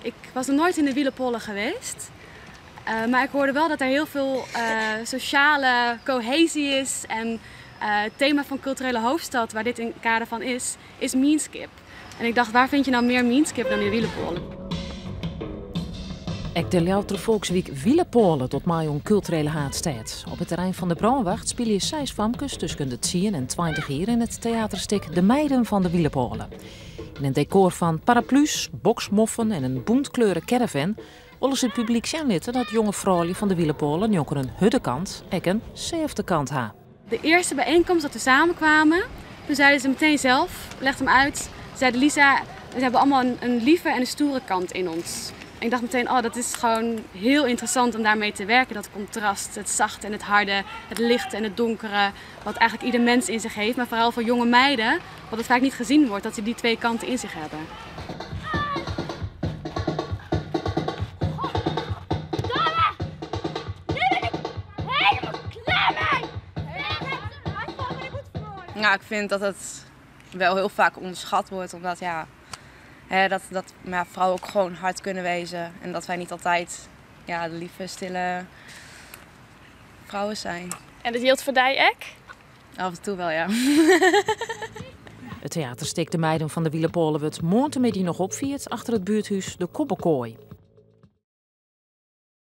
Ik was nog nooit in de Wielenpôlle geweest. Maar ik hoorde wel dat er heel veel sociale cohesie is. En het thema van culturele hoofdstad, waar dit in het kader van is, is Mienskip. En ik dacht, waar vind je nou meer Mienskip dan in Wielenpôlle? Ek de Ljouwerter Folkswyk Wielenpôlle docht mei oan kulturele haadstêd. Op it terrein fan de brânwacht spylje seis famkes tusken de 10 en 20 jier yn it teaterstik De Meiden fan de Wielenpôlle. Yn in dekor fan paraplu's, boksmoffen en in bûntkleure caravan wolle se it publyk sjen litte dat jonge froulju fan de Wielenpôlle njonken in hurde kant ek in sêfte kant ha. De eerste bijeenkomst dat we samen kwamen, toen zeiden ze meteen zelf, legde hem uit, zeiden Lisa, we hebben allemaal een lieve en een stoere kant in ons. En ik dacht meteen, oh, dat is gewoon heel interessant om daarmee te werken. Dat contrast, het zachte en het harde, het lichte en het donkere. Wat eigenlijk ieder mens in zich heeft. Maar vooral voor jonge meiden, wat het vaak niet gezien wordt, dat ze die twee kanten in zich hebben. Ik vind dat het wel heel vaak onderschat wordt, omdat ja, hè, dat, dat, maar vrouwen ook gewoon hard kunnen wezen. En dat wij niet altijd, ja, de lieve, stille vrouwen zijn. En dat geldt voor die ek? Af en toe wel, ja. It teaterstik De Meiden fan de Wielenpôlle wurdt moarntemiddei noch opfierd achter it buerthûs De Kobbekoai.